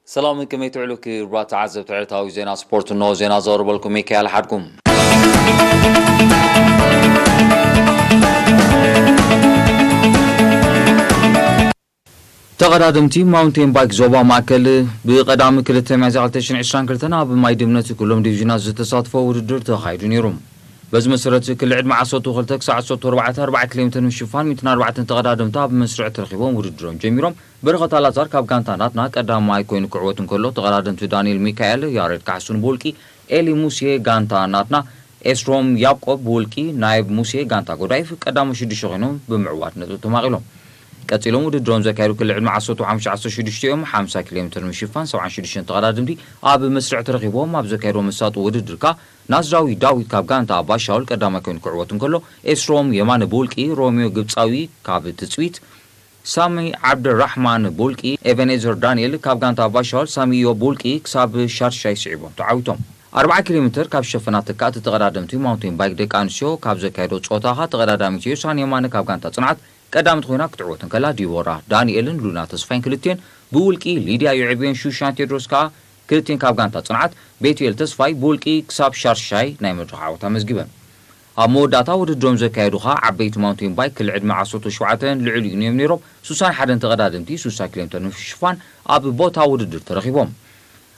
ሰላም፣ ከመይ ትውዕሉ ክቡራት ተዓዘብቲ ዕለታዊ ዜና ስፖርት? እንሆ ዜና ዘቕርበልኩም ሚካኤል ሓድጉም። ተቐዳደምቲ ማውንቴን ባይክ ዞባ ማእከል ብቐዳሚ ክልተ ሚያዝያ ክልተ ሽሕን ዕስራን ክልተን ኣብ ማይ ድምነት ኩሎም ዲቪዥናት ዝተሳትፎ ውድድር ተኻይዱ ነይሩ። በዚ መሰረት ክሊ ዕድመ ዓሰርተ ክልተ ክሳዕ ዓሰርተ ኣርባዕተ ኣርባዓ ኪሎ ሜትር ምሽፋን ሚእትን ኣርባዕተን ተቐዳደምቲ ኣብ መስርዕ ተረኺቦም ውድድሮም ጀሚሮም። በረኸት ኣላዛር ካብ ጋንታ ናትና ቀዳማይ ኮይኑ ክዕወት እንከሎ፣ ተቐዳደምቲ ዳንኤል ሚካኤል፣ ያሬድ ካሕሱን ብውልቂ፣ ኤሊ ሙሴ ጋንታ ናትና፣ ኤስሮም ያዕቆብ ብውልቂ፣ ናይብ ሙሴ ጋንታ ጎዳይፍ ቀዳሞት ሽዱሽተ ኮይኖም ብምዕዋት ነጥቢ ተማቒሎም። ቀጺሎም ውድድሮም ዘካየዱ ክሊ ዕድመ ዓሰርተ ሓሙሽተ ዓሰርተ ሽዱሽተ እዮም። ሓምሳ ኪሎ ሜትር ምሽፋን ሰብዓን ሽዱሽተን ተቐዳደምቲ ኣብ መስርዕ ተረኺቦም ኣብ ዘካየድዎ መሳጢ ውድድር ከኣ ናዝራዊ ዳዊት ካብ ጋንታ ኣባሻውል ቀዳማይ ኮይኑ ክዕወት እንከሎ፣ ኤስሮም የማነ ብውልቂ፣ ሮሚዮ ግብጻዊ ካብ ትጽቢት፣ ሳሚ ዓብደራሕማን ብውልቂ፣ ኤቨኔዘር ዳንኤል ካብ ጋንታ ኣባሻውል፣ ሳሚ እዮብ ብውልቂ ክሳብ ሻድሻይ ስዒቦም ተዓዊቶም። ኣርብዓ ኪሎ ሜትር ካብ ሸፈና ተካእቲ ተቐዳደምቲ ማውንቴን ባይክ ደቂ ኣንስትዮ ካብ ዘካየዶ ጾታ ከኣ ተቐዳዳሚት ዮሳን የማነ ካብ ጋንታ ጽንዓት ቀዳመት ኮይና ክትዕወት እንከላ፣ ዲቦራ ዳንኤልን ሉና ተስፋይን ክልቲኤን ብውልቂ፣ ሊድያ ይዕብዮን ሹሻን ቴድሮስ ከኣ ክልቲኤን ካብ ጋንታ ጽንዓት፣ ቤቱኤል ተስፋይ ብውልቂ ክሳብ ሻድሻይ ናይ መድረኽ ዓወት ኣመዝጊበን። ኣብ መወዳእታ ውድድሮም ዘካየዱ ከኣ ዓበይቲ ማውንቴን ባይክ ክሊ ዕድመ ዓሰርተ ሸውዓተን ልዕሊኡን እዮም ነይሮም። ሱሳን ሓደን ተቐዳደምቲ ሱሳ ኪሎ ሜትር ንምሽፋን ኣብ ቦታ ውድድር ተረኺቦም።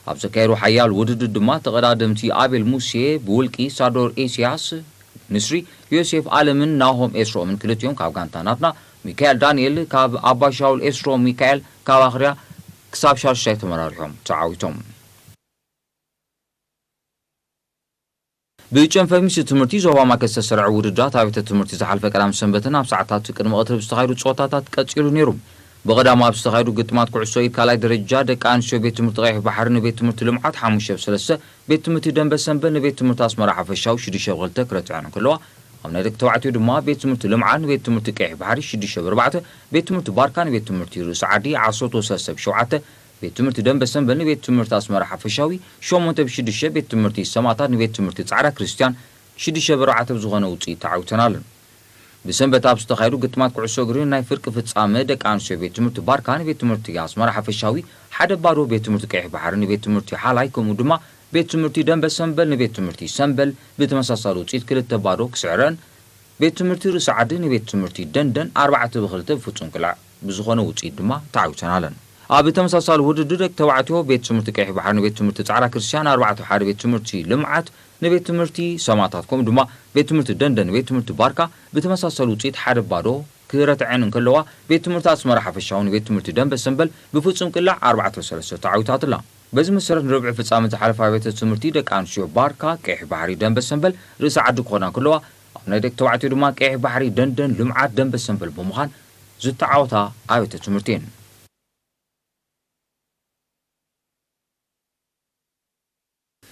ኣብ ዘካየዱ ሓያል ውድድር ድማ ተቐዳደምቲ ኣቤል ሙሴ ብውልቂ፣ ሳዶር ኢስያስ፣ ንስሪ፣ ዮሴፍ ኣለምን ናሆም ኤስሮምን ክልቲኦም ካብ ጋንታ ናትና፣ ሚካኤል ዳንኤል ካብ ኣባሻውል፣ ኤስሮም ሚካኤል ካብ ኣኽርያ ክሳብ ሻድሻይ ተመራሪሖም ተዓዊቶም። ብጨንፈር ሚኒስትሪ ትምህርቲ ዞባ ማእከል ዝተሰርዐ ውድድራት ኣብያተ ትምህርቲ ዝሓለፈ ቀዳም ሰንበትን ኣብ ሰዓታት ቅድሚ ቀትሪ ብዝተኻየዱ ጸወታታት ቀጺሉ ነይሩ። ብቐዳም ኣብ ዝተኻየዱ ግጥማት ኩዕሶ ኢድ ካልኣይ ደረጃ ደቂ ኣንስትዮ ቤት ትምህርቲ ቀይሕ ባሕሪ ንቤት ትምህርቲ ልምዓት ሓሙሽተ ብ ሰለስተ፣ ቤት ትምህርቲ ደንበ ሰንበል ንቤት ትምህርቲ ኣስመራ ሓፈሻዊ ሽዱሽተ ብ ክልተ ክረትዐን እንከለዋ፣ ኣብ ናይ ደቂ ተባዕትዮ ድማ ቤት ትምህርቲ ልምዓት ንቤት ትምህርቲ ቀይሕ ባሕሪ ሽዱሽተ ብ ኣርባዕተ፣ ቤት ትምህርቲ ባርካ ንቤት ትምህርቲ ርእሲ ዓዲ ዓሰርተ ሰለስተ ብ ሸውዓተ፣ ቤት ትምህርቲ ደንበ ሰንበል ንቤት ትምህርቲ ኣስመራ ሓፈሻዊ ሸሞንተ ብ ሽዱሽተ፣ ቤት ትምህርቲ ሰማእታት ንቤት ትምህርቲ ጻዕዳ ክርስትያን ሽዱሽተ ብ ኣርባዕተ ብዝኾነ ውጽኢት ተዓዊተናለን። ብሰንበት ኣብ ዝተኻየዱ ግጥማት ኩዕሶ እግሪ ናይ ፍርቂ ፍጻመ ደቂ ኣንስትዮ ቤት ትምህርቲ ባርካ ንቤት ትምህርቲ ኣስመራ ሓፈሻዊ ሓደ ባዶ፣ ቤት ትምህርቲ ቀይሕ ባሕሪ ንቤት ትምህርቲ ሓላይ ከምኡ ድማ ቤት ትምህርቲ ደንበ ሰንበል ንቤት ትምህርቲ ሰንበል ብተመሳሳሊ ውጽኢት ክልተ ባዶ ክስዕረን፣ ቤት ትምህርቲ ርእሲ ዓዲ ንቤት ትምህርቲ ደንደን ኣርባዕተ ብ ክልተ ብፍጹም ቅላዕ ብዝኾነ ውጽኢት ድማ ተዓዊተናለን። ኣብ ተመሳሳሊ ውድድር ደቂ ተባዕትዮ ቤት ትምህርቲ ቀይሕ ባሕሪ ንቤት ትምህርቲ ጻዕዳ ክርስትያን ኣርባዕተ ብ ሓደ፣ ቤት ትምህርቲ ልምዓት ንቤት ትምህርቲ ሰማእታት ከምኡ ድማ ቤት ትምህርቲ ደንደን ንቤት ትምህርቲ ባርካ ብተመሳሳሊ ውጽኢት ሓደ ባዶ ክረትዐን እንከለዋ፣ ቤት ትምህርቲ ኣስመራ ሓፈሻዊ ንቤት ትምህርቲ ደንበ ሰንበል ብፍጹም ቅላዕ ኣርባዕተ ብ ሰለስተ ተዓዊታትላ። በዚ መሰረት ንርብዒ ፍጻመ ዝሓለፈ ኣብያተ ትምህርቲ ደቂ ኣንስትዮ ባርካ ቀይሕ ባሕሪ ደንበ ሰንበል ርእሲ ዓዲ ክኾና እንከለዋ፣ ኣብ ናይ ደቂ ተባዕትዮ ድማ ቀይሕ ባሕሪ ደንደን ልምዓት ደንበ ሰንበል ብምዃን ዝተዓወታ ኣብያተ ትምህርቲ እየን።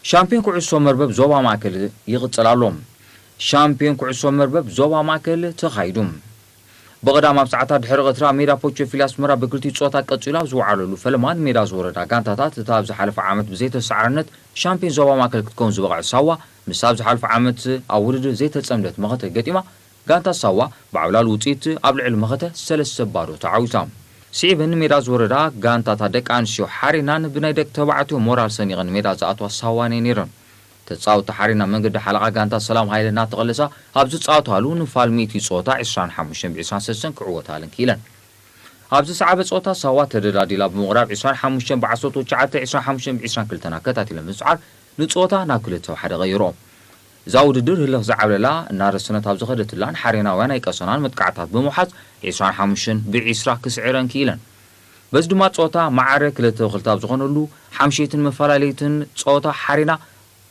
ሻምፒዮን ኩዕሶ መርበብ ዞባ ማእከል ይቕጽል ኣሎ። ሻምፒዮን ኩዕሶ መርበብ ዞባ ማእከል ተኻይዱ። ብቐዳም ኣብ ሰዓታት ድሕሪ ቀትሪ ኣብ ሜዳ ፖቾ ፊልያ ኣስመራ ብክልቲኡ ጸወታ ቀጺሉ ኣብ ዝወዓለሉ ፈለማ ንሜዳ ዝወረዳ ጋንታታት፣ እታ ኣብ ዝሓለፈ ዓመት ብዘይተሰዓርነት ሻምፒዮን ዞባ ማእከል ክትከውን ዝበቕዐት ሳዋ፣ ምስ ኣብ ዝሓለፈ ዓመት ኣብ ውድድር ዘይተጸምደት መኸተ ገጢማ፣ ጋንታ ሳዋ ብዓብላሊ ውጽኢት ኣብ ልዕሊ መኸተ ሰለስተ ባዶ ተዓዊታ። ስዒበን ንሜዳ ዝወረዳ ጋንታታት ደቂ ኣንስትዮ ሓሬናን ብናይ ደቂ ተባዕትዮ ሞራል ሰኒቐን ንሜዳ ዝኣትዋ ሳዋን እየን ነይረን። ተጻወትቲ ሓሬና መንገዲ ሓለቓ ጋንታ ሰላም ሃይለ እናተቐለሳ ኣብ ዝጻወታሉ ንፋል ሚእቲ ጸወታ ዕስራን ሓሙሽተን ብ ዕስራን ሰለስተን ክዕወታለን ክኢለን። ኣብ ዝሰዓበ ጸወታ ሳዋ ተደላዲላ ብምቕራብ ዕስራን ሓሙሽተን ብ ዓሰርተ ትሽዓተ፣ ዕስራን ሓሙሽተን ብ ዕስራን ክልተን ኣከታቲለን ብምስዓር ንጸወታ ናብ ክልተ ብ ሓደ ቀይርኦ። እዛ ውድድር ህልኽ ዝዓብለላ እናረሰነት ኣብ ዝኸደትላን ሓሬናውያን ኣይቀሰናን መጥቃዕታት ብምውሓዝ ዕስራን ሓሙሽተን ብ ዕስራ ክስዕረን ክኢለን። በዚ ድማ ጸወታ ማዕረ ክልተ ብ ክልተ ኣብ ዝኾነሉ ሓምሸይትን መፈላለይትን ጸወታ ሓሬና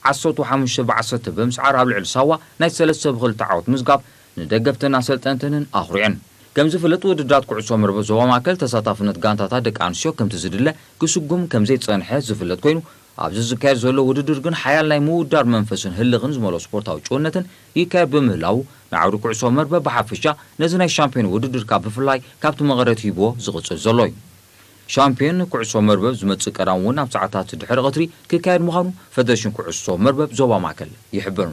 ዓሰርተ ሓሙሽተ ብ ዓሰርተ ብምስዓር ኣብ ልዕሊ ሳዋ ናይ ሰለስተ ብ ክልተ ዓወት ምዝጋብ ንደገፍተን ኣሰልጠንተንን ኣኹሪዐን። ከም ዝፍለጥ ውድድራት ኩዕሶ መርበብ ዞባ ማእከል ተሳታፍነት ጋንታታት ደቂ ኣንስትዮ ከምቲ ዝድለ ክስጉም ከም ዘይጸንሐ ዝፍለጥ ኮይኑ፣ ኣብዚ ዝካየድ ዘሎ ውድድር ግን ሓያል ናይ ምውዳር መንፈስን ህልኽን ዝመልኦ ስፖርታዊ ጭውነትን ይካየድ ብምህላዉ፣ ንዓውዲ ኩዕሶ መርበብ ብሓፈሻ ነዚ ናይ ሻምፒዮን ውድድር ካብ ብፍላይ ካብቲ መቐረት ሂብዎ ዝቕጽል ዘሎ እዩ። ሻምፒዮን ኩዕሶ መርበብ ዝመጽእ ቀዳም እውን ኣብ ሰዓታት ድሕሪ ቀትሪ ክካየድ ምዃኑ ፈደረሽን ኩዕሶ መርበብ ዞባ ማእከል ይሕብር።